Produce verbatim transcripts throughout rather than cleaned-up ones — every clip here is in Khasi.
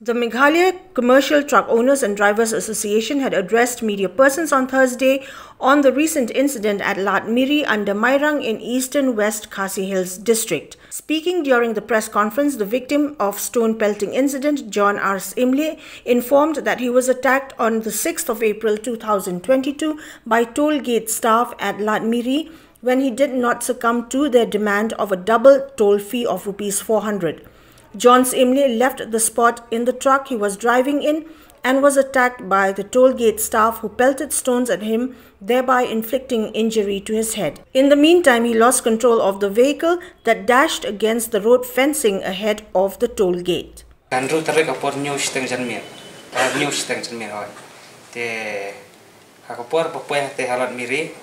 The Meghalaya Commercial Truck Owners and Drivers Association had addressed media persons on Thursday on the recent incident at Ladmiri under Mairang in eastern West Khasi Hills district. Speaking during the press conference, the victim of stone pelting incident, John R. Simle, informed that he was attacked on the sixth of April two thousand twenty-two by toll gate staff at Ladmiri when he did not succumb to their demand of a double toll fee of rupees four hundred. John Simle left the spot in the truck he was driving in and was attacked by the toll gate staff who pelted stones at him, thereby inflicting injury to his head. In the meantime, he lost control of the vehicle that dashed against the road fencing ahead of the toll gate. Kan ru tarik apor nyu shiteng janmir. Apor nyu shiteng janmir hoi. Te ha ka por ba poi ha te ha Ladmiri,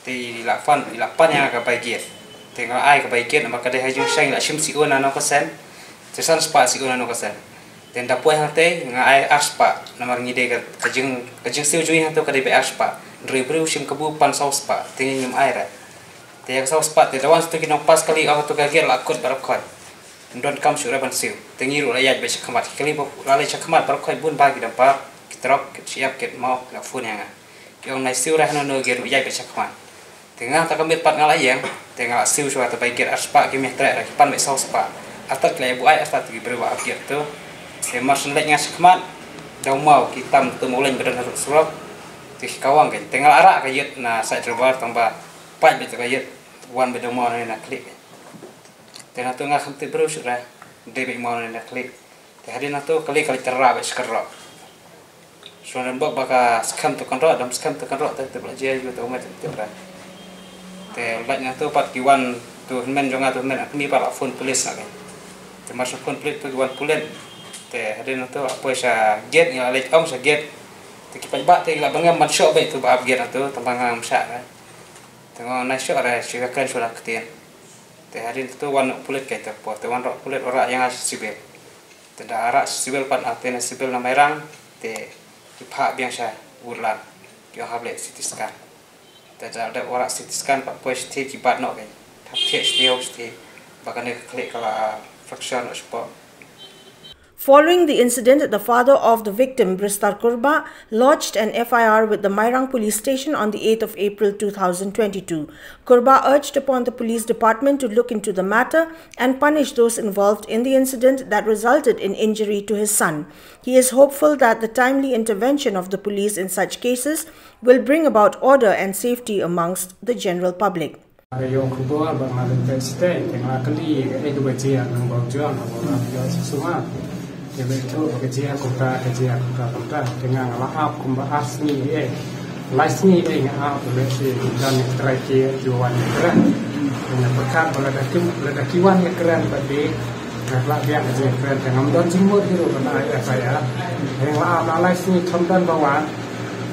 te i la pan, i la pan ïa nga ka bai gate. Te nga la ai ka bai gate namar ka dei ha jong shang, i la shim siu na no ka sen. Te san spah siu na no ka sen. Te nda poi ha te nga ai ar spah namar ngi dei ka, ka jing, ka jingsiu jong i ha te ka dei bai ar spah. Ndri briew shim kabu pan saw spah, te ngi ngim ai ra. Te ïa ka saw spah te da wan sa tu ki nongpass kali ong tu ka gate la kut baroh khoit. Ym don kam shuh re ban siu. Te ngi ruh la ïaid beit shakhmat. Ki kali ba la leit shakhmat baroh khoit bun ba ki dampar, ki trok, ki shyiap, ki maw, ki la phone ïa nga. Ki ong nai siu re hano hano gate ruh ïaid beit shakhmat. Te nga ta ka miet pat nga la ïeng, te nga la siu shuwa te bai gate ar spah ki mih treh re ki pan beit saw spah. Artat ki la ïa buaid artat ki briew ba ap gate tu. Te mar shen leit nga shakhmat, daw maw ki tam tu maw leng ba don ha surok. Te ki kawang kein. Te nga la rah ka ïit na side driver tang ba pait beit ka ïit wan beit daw maw na na khlieh. Te na tu nga kham tip briew shuh re. Dei beit maw ne na khlieh. Te hadien na tu kali kali tara beit skarok. Shuwa dang bok ba ka skhem tu kan rok, dang skhem tu kan rok, te tip la jia yu tu umet tip re. Te lait na tu pat ki wan tu hynmen jong nga tu hynmen, kmie pat la phone police na ke. Te mar shu phone police tu ki wan police. Te hadien na tu la poi sha gate, ngi la leit ong sha gate. Te ki paidbah te ki la bangem ban shoh beit tu ba ap gate na tu, tang ba nga ngam shah re. Te nga ong nai shoh re, shu ka kren shu la ktien. Te hadien tu wan noh pulit kai te por, te wan rah pulit, wan rah ïa nga sha civil. Te da rah sha civil pat, na te na civil na Mairang, te ki phah biang sha Woodland, ki ong hap leh C T scan. Te da dep wan rah C T scan pat poi shatei ki bat noh kai. Hap thiah shatei, hap shatei. Ba kane ka khlieh ka la fracture noh shapoh. Following the incident, the father of the victim, Bristar Kurbah, lodged an F I R with the Mairang Police Station on the eighth of April two thousand twenty-two. Kurbah urged upon the police department to look into the matter and punish those involved in the incident that resulted in injury to his son. He is hopeful that the timely intervention of the police in such cases will bring about order and safety amongst the general public. Nga ïoh khubor ba nga leit peit shatei, te nga kylli kaei kaba jia, nang ba u John, ba u la ïoh sha sumar. Te ba ïathuh ba ka jia kumta, ka jia kumta kumta. Te nga nga la ap kumba ar sngi ei, lai sngi ei nga ap, ba leit sha ki don ki trai ki, ki wan ki kren. Te nga pyrkhat ba lada ki, lada ki wan ki kren pat de, nga lah biang ka jingkren, te ngam don jingmut hi ruh ban ai F I R. Te nga la ap la lai sngi, kham don ba wan.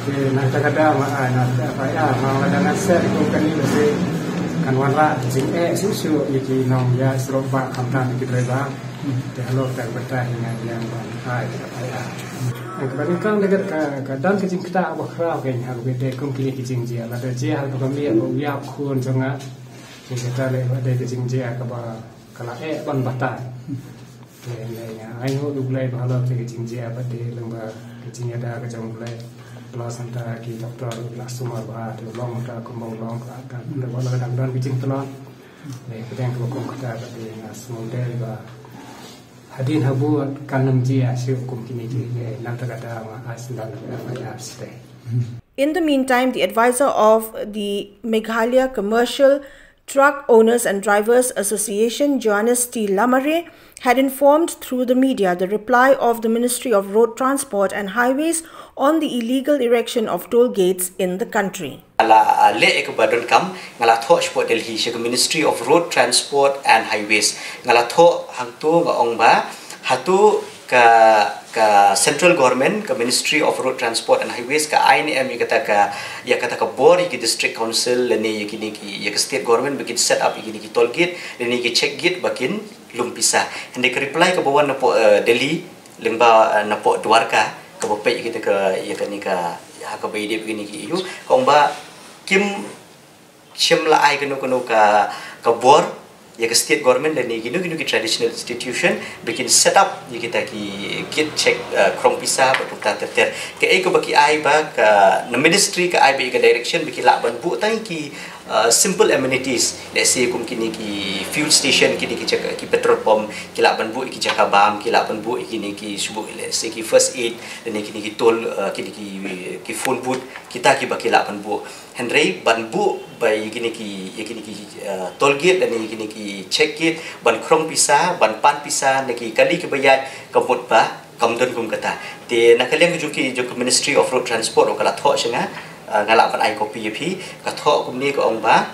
Te na kata ka daw nga ai na F I R, nga ong lada ngan set kum kane lehse kan wanrah jingeh shuh shuh ïa ki nongïaid surok bah khamtam ïa ki driver. Te halor kata ka bynta hi nga ïeng ban ai F I R. Kaba nyngkong de ka, ka don ka jingktah ba khraw kein ha kaba ïadei kum kine ki jingjia. Lada jia ha kaba mih ba u ïap khun jong nga, te kata leh ba dei ka jingjia kaba ka la eh ban batai. Te nga ainguh ïa U Blei ba halor te ka jingjia ba dei lyngba ka jingïada ka jong U Blei. Plus hangta ki doktor la sumar bha, te u long hangta kumba u long, ka, ka, ka, ka dang don ka jingtlot. Te pdeng kaba kum kata ba dei nga sngewdei ba hadien habud kan ym jia shuh kum kine ki, eh, namar kata nga ai syndon F I R shatei. In the meantime, the advisor of the Meghalaya Commercial Truck Owners and Drivers Association, Johannes T. Lamare, had informed through the media the reply of the Ministry of Road Transport and Highways on the illegal erection of toll gates in the country. Nga la, ah, leh ïa kaba donkam, nga la thoh shapoh Delhi sha ka Ministry of Road Transport and Highways. Nga la thoh hangto nga ong ba hato ka, ka central government, ka Ministry of Road Transport and Highways ka ai ne em ïa kata ka, ïa kata ka bor ïa ki district council lane ïa kine ki, ïa ka state government ba kin set up ïa kine ki toll gate lane ïa ki check gate ba kin lum pisa. Hynrei ka reply kaba wan napoh, eh, Delhi lyngba, eh, napoh Dwarka kaba peit ïa kita ka, ïa kane ka, ha kaba ïadei bad kine ki issue, ka ong ba kim shym la ai kano kano ka, ka bor ïa ka state government lane kino kino ki traditional institution ba kin set up ïa kita ki gate check, uh, khrong pisa bad kumta ter ter. Kaei kaba ki ai ba ka na ministry ka ai ba ïa ka direction ba ki lah ban buh tang ki, uh, simple amenities. Let's say kum kine ki fuel station, kine ki jaka, ki petrol pump, ki lah ban buh ïa ki jaka bam, ki lah ban buh ïa kine ki shu buh, let's say ki first aid, lane kine ki toll, uh, kine ki, ki phone booth, kita kiba ki lah ban buh. Hynrei ban buh ba ïa kine ki, ïa kine ki, uh, toll gate lane ïa kine ki check gate ban khrong pisa, ban pan pisa na ki kali kiba ïaid, ka mut ba kam don kum kata. Te na ka liang jong ki, jong ka Ministry of Road Transport, ka la thoh sha nga, uh, nga lah ban ai copy ïa phi, ka thoh kumne, ka ong ba,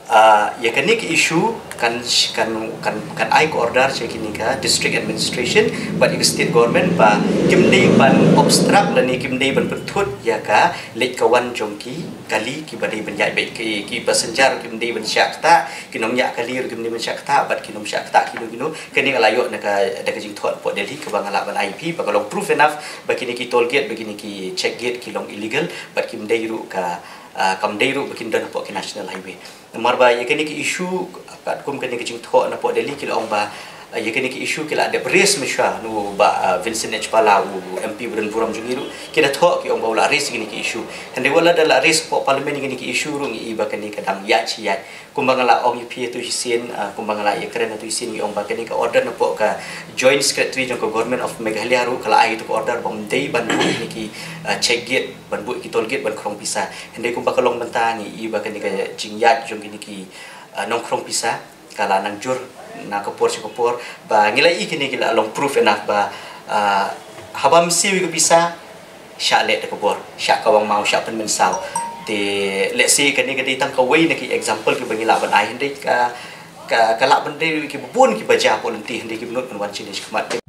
uh, ïa kane ka issue kan, kan, kan, kan ai ka order sha kine ka district administration bad ïa ka state government ba kim dei ban obstruct lane kim dei ban pynthut ïa ka leit ka wan jong ki kali kiba dei ban ïaid beit, ki, ki passenger kim dei ban shah ktah, ki nongñiah kali ruh kim dei ban shah ktah, bad ki nongshah ktah kino kino. Kane nga la ïoh na ka, da ka jingthoh napoh Delhi kaba nga lah ban ai ïa phi ba ka long proof enough ba kine ki toll gate, ba kine ki check gate ki long illegal bad kim dei ruh ka, uh, kam dei ruh ba kin don hapoh ki national highway. Namar ba ïa kane ka issue, katkum kane ka jingthoh napoh Delhi, ki la ong ba, uh, ïa kane ka issue ki la dep raise mynshuwa na u Bah, uh, Vincent H Pala, u M P ba don burom jong ngi ruh. Ki la thoh, ki ong ba u la raise ïa kane ka issue. Hynrei wat la da la raise hapoh Parliament ïa kane ka issue ruh, ngi i ba kane ka dang ïaid shi ïaid. Kumba nga la ong ïa phi ïa tu shisien, uh, kumba nga la ïakren ïa tu shisien, ngi ong ba kane ka order napoh ka Joint Secretary jong ka Government of Meghalaya ruh ka la ai ïa tu ka order ba ym dei ban buh ïa kine ki, uh, check gate, ban buh ïa ki toll gate ban khrong pisa. Hynrei kumba ka long mynta, ngi i ba kane ka jingïaid jong kine ki, uh, nongkhrong pisa ka la nang jur na ka por sha ka por, ba ngi la i kine ki la long proof enough ba, uh, haba ym siew ïa ka pisa, shah leh da ka bor, shah kawang maw, shah pynmynsaw. Te let's say kane ka dei tang kawei na ki example kiba ngi lah ban ai, hynrei ka, ka, ka lah ban dei kiba bun kiba jia hapoh lynti, hynrei kiba nud ban wan shane shakhmat.